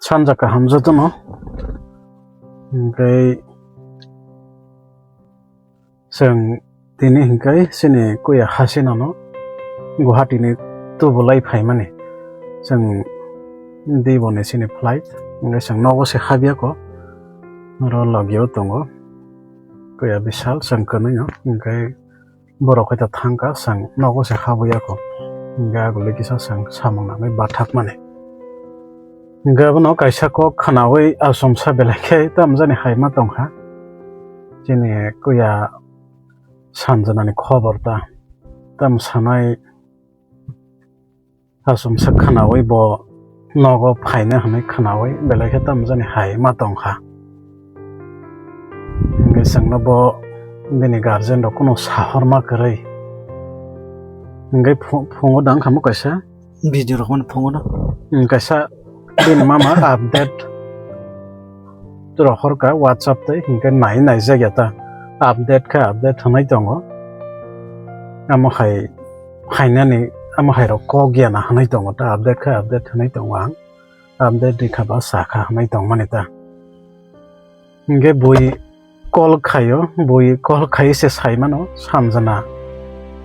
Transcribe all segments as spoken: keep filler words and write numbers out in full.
Sanja kaham jotono. Hwnkhe chwng tini hwnkhe chini kuya Hasina no Guwahati ni tubulai phaimani. Chwng diboni chini flight. Hwnkhe chwng nogo se habya ko. Oro logio tongo. Kuya Bishal chwng kwnwi no. Hwnkhe borok hai ta thangkha, chwng nogo se habwi ya kho. Hwnkhe agulwi kisa chwng samung nangwi bathakmani. Hwnkhe abono kaisa kok khwnawi achomsa belai khe tamjani hai ma tongkha. Chini kuya Sanjanani khobor ta tam sanai Achomsa khwnawi bo nogo phaina hwnwi khwnawi belai khe tamjani hai ma tongkha. Hwnkhe chwngno bo bini guardian rok kunu sahorma kwrwi. Hwnkhe phu-, phungo dang khamu kaisa. Video rok mani phungo no. Hmm, kaisa bini mama update rohorkha WhatsApp tei hwnkhe nai naijak ya ta. Update khe update hwnwi tongo. Amo hai phainani amo hai rok kok ya na hwnwi tongo ta, update khe update hwnwi tongo ang, update rikha ba sakha hwnwi tongmani ta. Hwnkhe bui call khaio, bui call khai se sai mano Sanjana,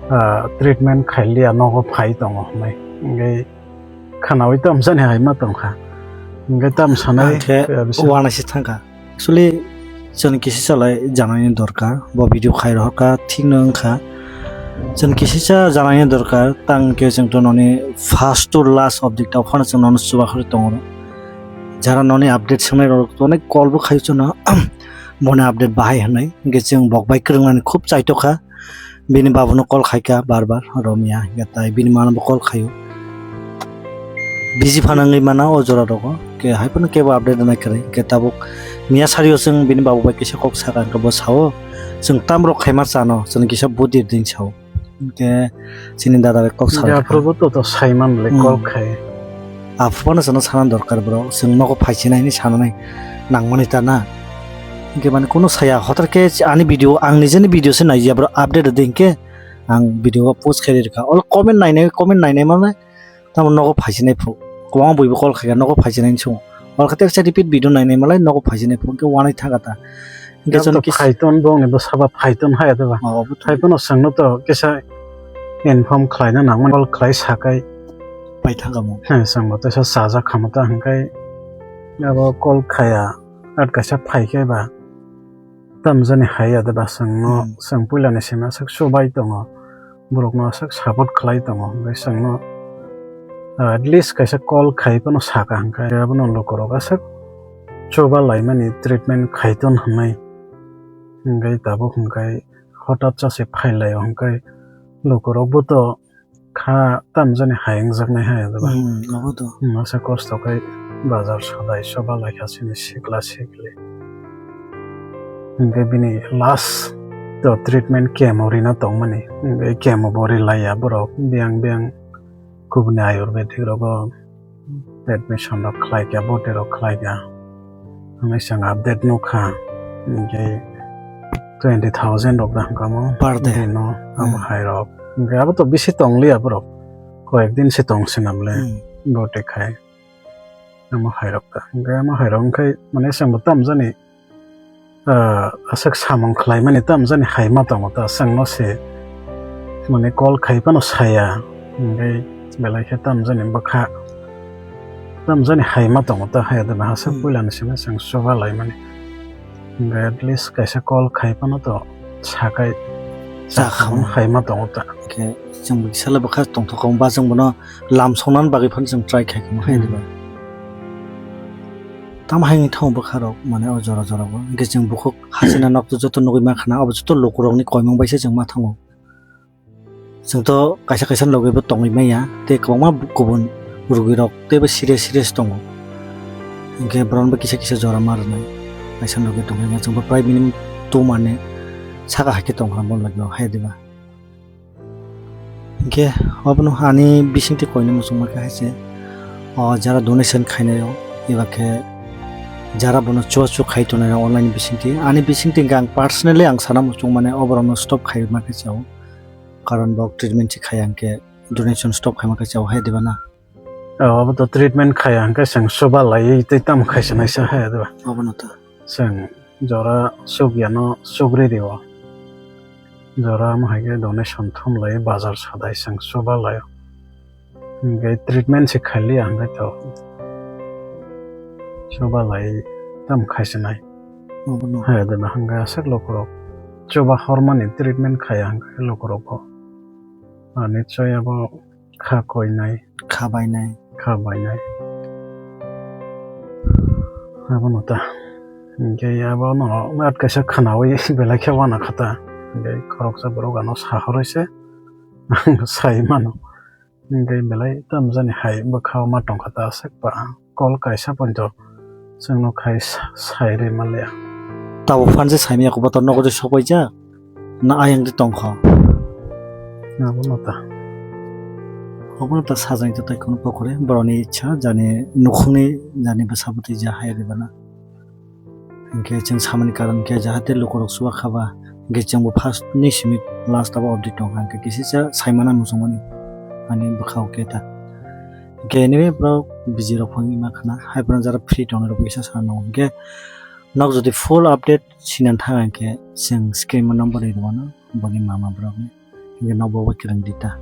ah, treatment khailiya nogo phai tongo hwnwi. Hwnkhe khwnawi tamjani hai ma tongkha. Hwnkhe tam sanai, ang khe eh, bisa- uanaisi thangkha. Actually, chwng kisisa lai janani dorkar, bo video khai rohorkha, thik no wngkha. Chwng kisisa janani dorkar, tang khe chwng to noni first to last update ta phano chwng nono chubakhorwi tongo. Jara noni update swngnai rok to onek call bo khai chwngno, boni update bahai hwnwi, hwnkhe chwng bok bai kwrwngnani khub chaitokha. Bini babuno call khaikha bar bar, romya, hwnkhe tai bini mano bo call khaio. Busy phano wngwi mana o jora rogo, ke hai phano kebo update rwnai kwrwi, ke tabuk miya sario chwng bini babu bai kisa kok sakha, hwnkhe bo sao, chwng tamrok khaima chano, chwng kisa budir din sao. Hwnkhe chini dada bai kok sakha. Aphuru bo to, to saiman le call khai. Aphuru no chwngno sana dorkar bro, chwng nogo phaichinai hinwi sananai nangmani ta na. Hwnkhe mane kunu saya, hotar khe ani video, ang nijeni video se naiya bro, update rwdi hinkhe ang video o post khairwi rwkha. Olo comment nainai, comment nainai mane tamo nogo phaichinai phuru. Kwbangma buibo call khaikha nogo phaichinai hinwi swngo. Olo khe teksa repeat video nainai malai nogo phaichinai phuru, hwnkhe uanai thangkha ta. Hwnkhe chwng kisa phaiton bongni bwsaba phaiton haya deba. Oh, obo to. Phaiphano chwngno to kisa inform khlaina nangmani call khlai sakai. Pai thangkha mo. He, chwngbo teisa chajak khamu ta hwnkhe abo call khaya at kaisa phaikhe ba tamjani haya deba chwngno. Hmm. Chwng puilani simi aswk chubai tongo. Borokno aswk support khlai tongo, hwnkhe chwngno, ah, at least kaisa call khai phano sakha, hwnkhe abono lukurok aswk chuba laimani treatment khaiton hwnwi, hwnkhe tabuk hwnkhe hotat chase phailaio, hwnkhe lukurokbo to kha tamjani hai wngjaknai hai, diba? Hmm, abo to. Hmm, masa kosto khai bazar sadai chuba laikha chini sikla sikli. Hwnkhe bini last to treatment chemo rina tongmani. Hwnkhe chemo bo rilaiya borok, biyang biyang kubuni ayurvedic rogo admission rok khlaikha, boti rok khlaikha. Hwnwi chwng update nukha. Hwnkhe twenty thousand rok da hwnkha mo. Per day. Dino abo Hmm. hai rok. Hwnkhe abo to bisi tongliya borok. Koyek din se tong sinam le Hmm. boti khai. Amo hai rok ta. Hwnkhe amo hai rok wngkhai mane chwngbo tamjani ah, aswk samung khlaimani tamjani hai ma tongo ta, chwngno se, mane, call khai phano saya, hwnkhe belai khe tamjani bwkha, tamjani hai ma tongo ta, hai da, aswk Hmm. puilani simi chwng chuba laimani, hwnkhe at least kaisa call khai phano to sakai, Cha cha khamung khamung. Hai ma tongo ta. Khe chwng bwkha sala bwkha tongthok kha, ba chwng bono lam songnani bagwi phano chwng try khai kha, hai Hmm. diba? Tamo hai wngwi thango bwkha rok, mane, o jora jora o. Hwnkhe chwng bukhuk hasina nok to joto nugwi mankha na, abo joto lukurokni koimung bai se chwng ma thango. Chwng to kaisa kaisa logi bo tongwi manya, tei kwbangma bu-, kubun rugwi rok teibo serious serious tongo. Hwnkhe borok bo kisa kisa jora ma rwnai, kaisa logi tongwi manya, chwng bo prai minimum two month ni saka hai khe tongkha bo logi o, hai diba? Hwnkhe obono ani bisingtwi koina muchungma khe hai se, o, jara donation khainai rok, eba khe jara bono chuachu khai tongnai rok online bisingtwi. Ani bisingtwi hwnkhe ang personally ang sana muchung mane oborokno stop khaima khe chao. Karon bo treatment se khai ang khe donation stop khaima khe chao hai diba na. Abo to treatment khaya hwnkhe chwng chuba laiwi tei tamo khaisa naisa hai do. Abono to. Chwng jora chukya no chukri rio. Jora wng hai khe donation thum lai bazar sadai chwng chuba lai. Hwnkhe treatment se khailiya hwnkhe to chuba lai tamo khaisa nai. Abono. Hai do hwnkhe aswk lukurok chuba hormani treatment khaya hwnkhe lukurok bo. Ani choi abo kha koinai. Kha bainai. Kha bainai. Abono ta. Hwnkhe abono at kaisa khwnawi belai khe wana kha ta. Hwnkhe khoroksa borok ano sahorwi se ang sai mano. Hwnkhe belai tamjani hai bwkha ma tongkha ta aswk ba. Kol kaisa poito chwngno khai sa-, sai rwi manliya. Tabuk phan je saimanya khe bo to nogo je sokpaijak na ayang je tongkha. Abono ta. Obono ta sajani ta taikhwno pokore borokni ichha jani nukhungni jani bwsa bwtwi je hai rwbana. Hinkhe chwng samani karon khe jahate lukurok chuba khaba hinkhe chwngbo first ni simi last abo update tongkha hinkhe kisisa saimana muchungmani ani bwkhao khe ta. Hinkhe anyway borok busy rok phang ima khna hai borok jara free tongnai rok kisa sana nango hinkhe nok jodi full update sinan thang hinkhe chwng screen o number ri rwmano boni mama borokni hinkhe nok bo kwrwng di ta.